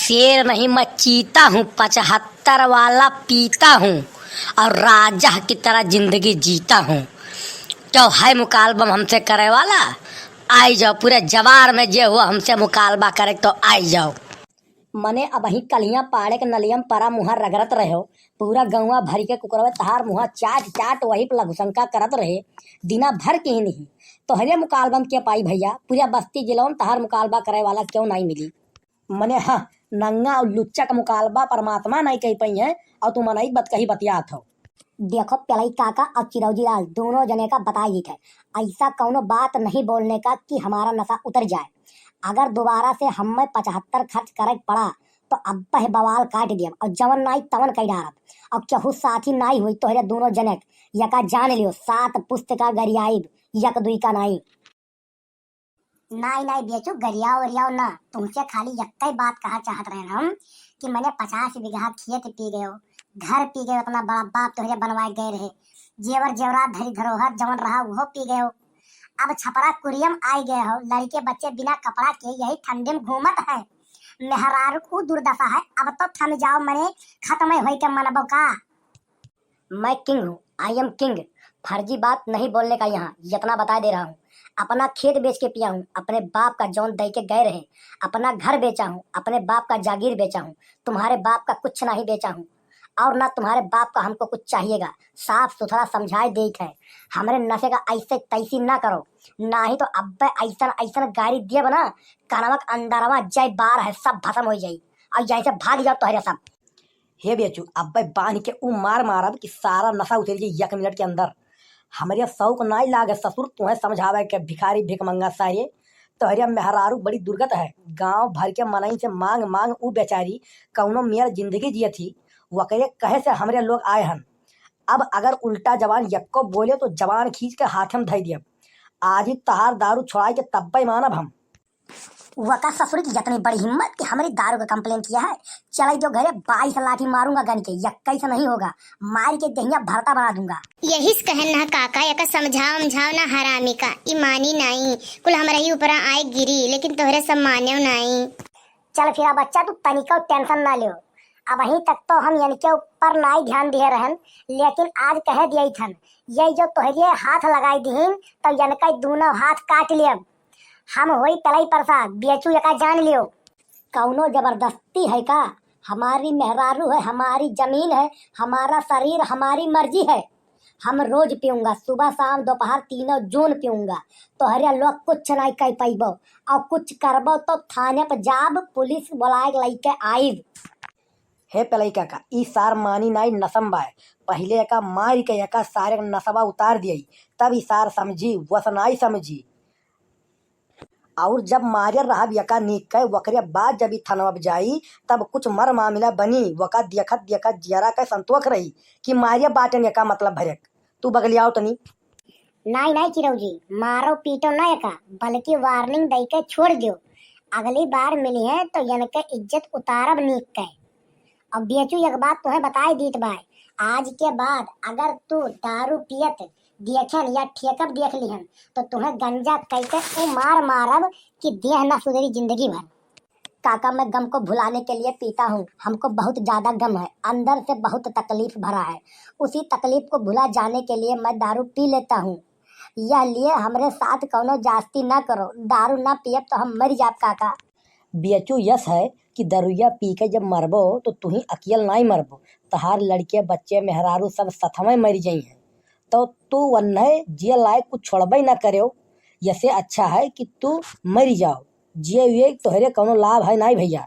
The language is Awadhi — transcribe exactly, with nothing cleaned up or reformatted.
शेर नहीं, मैं चीता हूँ, पचहत्तर वाला पीता हूँ और राजा की तरह जिंदगी जीता हूँ। क्यों है मुकालबा हमसे करे वाला? आई जाओ, पूरे जवार में जे हुआ हमसे मुकालबा करे तो आई जाओ। मने अबहीं कलियां पाड़े के नलियम परा मुँहा रगड़त रहो, पूरा गौवा भरी के कुकुरवे तहार मुँहा चाट चाट वही पर लघुशंका करत रहे, दिना भर की ही नहीं। तोहरे मुकालबा में के पाई भैया, पूरा बस्ती जिलवा में तहार मुकालबा करे वाला क्यों नहीं मिली? मने हाँ, नंगा और लुच्चा का मुकालबा परमात्मा नहीं कह पाई है, और तू मनई बतकही बतियात हो। देखो पेलई काका और चिरौजी लाल दोनों जने का बताई गई है, ऐसा कौनो बात नहीं बोलने का कि हमारा नशा उतर जाए। अगर दोबारा से हमें पचहत्तर खर्च करे पड़ा तो अब है बवाल काट दियब और जवन नाई तवन कह डारब। और केहू साथी नाई हुई तोहरे दोनों जने के, यका जान लियो, सात पुस्त का गरियाइब, यक दुई का नाई। नाई, नाई बेचू, गरियाओ ओरियाओ ना, तुमसे खाली यक्कै बात कहा चाहत रहेन हम कि मने पचास बीघा खेत पी गयो, घर पी गयो, इतना बड़ा बाप तोहरे बनवाए गए रहे, जेवर जेवरात धरी धरोहर जवन रहा उहो पी गयो। अब छपरा कुरियम आई गए हो, लड़के बच्चे बिना कपड़ा के यही ठंडी में घूमत है। मेहरारू को दुर्दशा है, अब तो थम जाओ, मने खत्म होई के मनबो का? मैं किंग हूँ, आई एम किंग। फर्जी बात नहीं बोलने का यहाँ, यतना बता दे रहा हूँ। अपना खेत बेच के पिया हूँ, अपने बाप का जौन दे के गए रहे। अपना घर बेचा हूँ, अपने बाप का जागीर बेचा हूँ, तुम्हारे बाप का कुछ नहीं बेचा हूँ। और ना तुम्हारे बाप का हमको कुछ चाहिएगा। साफ सुथरा समझाए देत है, हमरे नशे का ऐसे तैसी ना करो, नाही तो अब्बे ऐसन ऐसन गारी दियब ना, कनवा के अंदरवा जय बार है, सब भसम हो जाई। और यहीं से भाग जाओ तोहरे सब। हे बेचू, अब्बे बांध के ऊ मार मारब कि सारा नशा उतर जाई एक मिनट के अंदर। हमरे शौक नाई लागे ससुर तुहें समझावे के, भिखारी भिखमंगा सारे। तोहरे मेहरारू बड़ी दुर्गत है, गांव भर के मनई से मांग मांग ऊ बेचारी कौनो मेर जिंदगी जियत ही। वकरे कहे से हमरे लोग आए हन। अब अगर उल्टा जबान यक्को बोले तो जबान खींच के हाथे में धई दियब। आज ही तहार दारू छोड़ाई के तब्बे मानब हम। वका ससुर की इतनी बड़ी हिम्मत कि हमरी दारू का complain किया है। चले जो घरे, बाईस लाठी मारूंगा गन के, यक्कई से नहीं होगा, मार के दहिया भरता बना दूंगा। यही से कहन ना काका, एका समझाओ, समझाओ ना हरामी का, ई मानी नाई, कुल हमरा ही ऊपरा आए गिरी, लेकिन तोहरे सब मान्यो नाई। चल फिर बच्चा, तू तनिको tension ना लियो, अबहीं तक तो हम यनके ऊपर नाई ध्यान दिए रहन, लेकिन आज कह दिए थन, ये जो तोहरे हाथ लगाई दीन, तो यनका दोनों हाथ काट लेब। हम होई तलई प्रसाद, बेचू एका जान लियो। कौनो जबरदस्ती है का? हमारी मेहरारू है, हमारी जमीन है, हमारा शरीर, हमारी मर्जी है। हम रोज पीऊंगा, सुबह शाम दोपहर तीनों जून पीऊंगा। तोहरे लोग कुछ नहीं कह पाइबो, और कुछ करबो तो थाने पर जाब, पुलिस बुलाए के लेके आइब। हे पेलई काका, ई सार मानी नाई, नसम बाय। पहिले एका मारी के एका सारे के नसवा उतार दियई, तब ई सार समझी, वस नाई समझी। और जब मारे रहब एका नीक के, वकरे बाद जब ई थनवा पे जाई, तब कुछ मर मामला बनी, वका देखत देखत जियरा के संतोष रही कि मारे बाटेन एका मतलब भरेक। तू बगलियाओ तनी। नाई, नाई चिरौजी, मारो पीटो ना एका, बल्कि warning दई के छोड़ दियो। अगली बार मिली है तो यनके इज्जत उतारब नीक के। अब बेचू एक बात तुहें बताए दीत बाय, आज के बाद अगर तू दारू पियत देखन या ठेकब देख लिहन तो तुहें गंजा कह के ऊ मार मारब कि देह ना सुधरी जिंदगी भर। काका, मैं गम को भुलाने के लिए पीता हूँ। हमको बहुत ज्यादा गम है, अंदर से बहुत तकलीफ भरा है। उसी तकलीफ को भुला जाने के लिए मैं दारू पी लेता हूँ। यह लिए हमरे साथ कौनो जास्ती ना करो, दारू ना पियब तो हम मर जाब काका। बेचू यस है कि दरुइया पी के जब मरबो तो तू ही अकेल नाई मरबो, तहार लड़के बच्चे मेहरारू सब सथवे मर जाई हैं। तो तू वन्हे जिए लायक कुछ छोड़बे ना करेओ। यसे अच्छा है कि तू मर जाओ, जिए हुए तोहरे कौनो लाभ है नाई भैया।